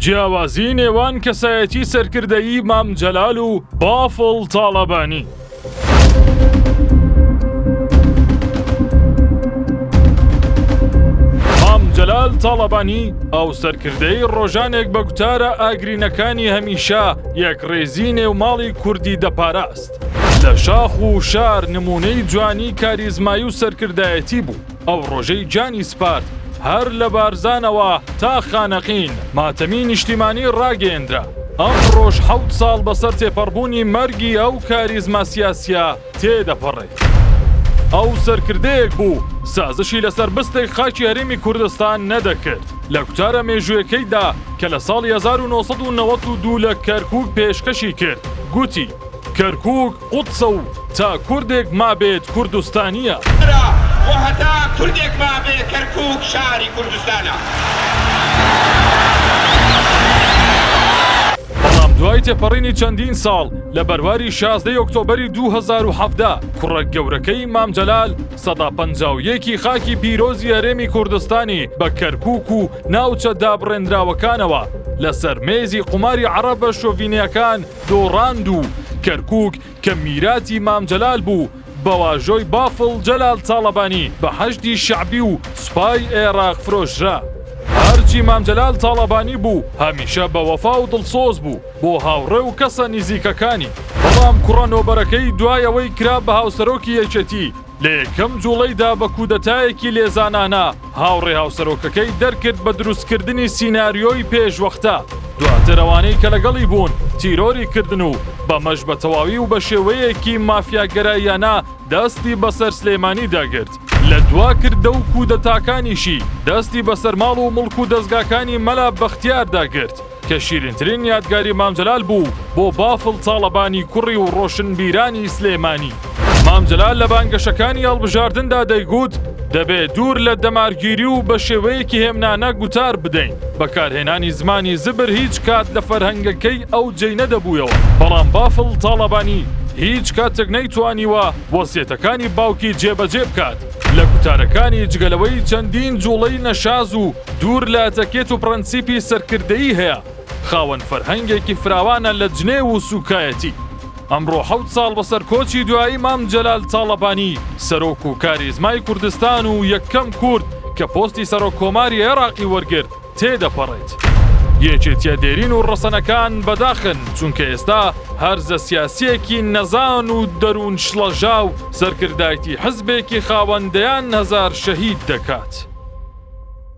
جیاوازی نێوان کەسایەتی سەرکردەیی مام جەلال و بافڵ تاڵەبانی. مام جەلال تاڵەبانی ئەو سەرکردەی ڕۆژانێک بە گوتارە ئاگرینەکانی هەمیشە یەکڕیزی نێو ماڵی کوردی دەپاراست. لە شاخ و شار نموونەی جوانی کاریزمایی و سەرکردایەتی بوو. ئەو ڕۆژەی گیانی سپارد هەر لە بارزانەوە تا خانەقین ماتەمی نیشتیمانی ڕاگەیەندرا. ئەمڕۆش حەوت ساڵ بەسەر تێپەڕبوونی مەرگی ئەو کاریزما سیاسییە تێدەپەڕێت. ئەو سەرکردەیەک بوو سازشی لەسەر بستێک خاکی هەرێمی کوردستان نەدەکرد. لە گوتارە مێژوویەکەیدا کە لە ساڵی 1992 لە کەرکووک پێشکەشی کرد، گوتی، کەرکووک قودسە و تا کوردێک مابێت کوردستانییە. و هەتا کوردێک مابێ کەرکووک شاری کوردستانە. بەڵام دوای تێپەڕینی چەندین ساڵ لە بەرواری 16 ئۆکتۆبەری 2017 کوڕە گەورەکەی مام جەلال 51% ی خاکی پیرۆزی هەرێمی کوردستانی بە کەرکووک و ناوچە دابڕێنراوەکانەوە لەسەر مێزی قوماری عەڕەبە شۆڤینیەکان دۆڕاند و کەرکووک کە میراتی مام جەلال بوو بە واژۆی بافڵ جەلال تاڵەبانی بە حەشدی شەعبی و سوپای ئێراق فرۆشرا. هەرچی مام جەلال تاڵەبانی بوو هەمیشە بە وەفا و دڵسۆز بوو بۆ هاوڕێ و کەسە نیزیکەکانی، بەڵام کوڕە نۆبەرەکەی دوای ئەوەی کرا بە هاوسەرۆکی یەکێتی لە یەکەم جوڵەیدا بە کودەتایەکی لێزانانە هاوڕێ هاوسەرۆکەکەی دەرکرد بە دروستکردنی سیناریۆی پێشوەختە، دواتر ئەوانەی کە لەگەڵی بوون تیرۆری کردن و بەمەش بە تەواوی و بە شێوەیەکی مافیاگەراییانە دەستی بەسەر سلێمانیدا گرت. لە دوا کردە و کودەتاکانیشی دەستی بەسەر ماڵ و موڵک و دەزگاکانی مەلا بەختیاردا گرت. کە شیرینترین یادگاری مام جەلال بوو بۆ بافڵ تاڵەبانی کوڕی و ڕۆشنبیرانی سلێمانی. مام جەلال لە بانگەشەکانی هەڵبژاردندا دەیگوت، دەبێ دوور لە دەمارگیری و بە شێوەیەکی هێمنانە گوتار بدەین، بەکارهێنانی زمانی زبر هیچ کات لە فەرهەنگەکەی ئەو جێی نەدەبوویەوە، بەڵام بافڵ تاڵەبانی هیچ کاتێک نەیتوانیوە وەسیەتەکانی باوکی جێبەجێ بکات. لە گوتارەکانی جگە لەوەی چەندین جوڵەی نەشاز و دوور لە ئەتەکێت و پرەنسیپی سەرکردەیی هەیە، خاوەن فەرهەنگێکی فراوانە لە جنێو و سوکایەتی. ئەمڕۆ حەوت ساڵ بەسەر کۆچی دوایی مام جەلال تاڵەبانی، سەرۆک و کاریزمای کوردستان و یەکەم کورد کە پۆستی سەرۆک کۆماری عێراقی وەرگرت، تێدەپەڕێت. یەکێتیە دێرین و ڕەسەنەکان بەداخن چونکە ئێستا هەرزە سیاسیەکی نەزان و دەروون شڵەژاو سەرکردایتی حزبێکی خاوەن دەیان هەزار شەهید دەکات.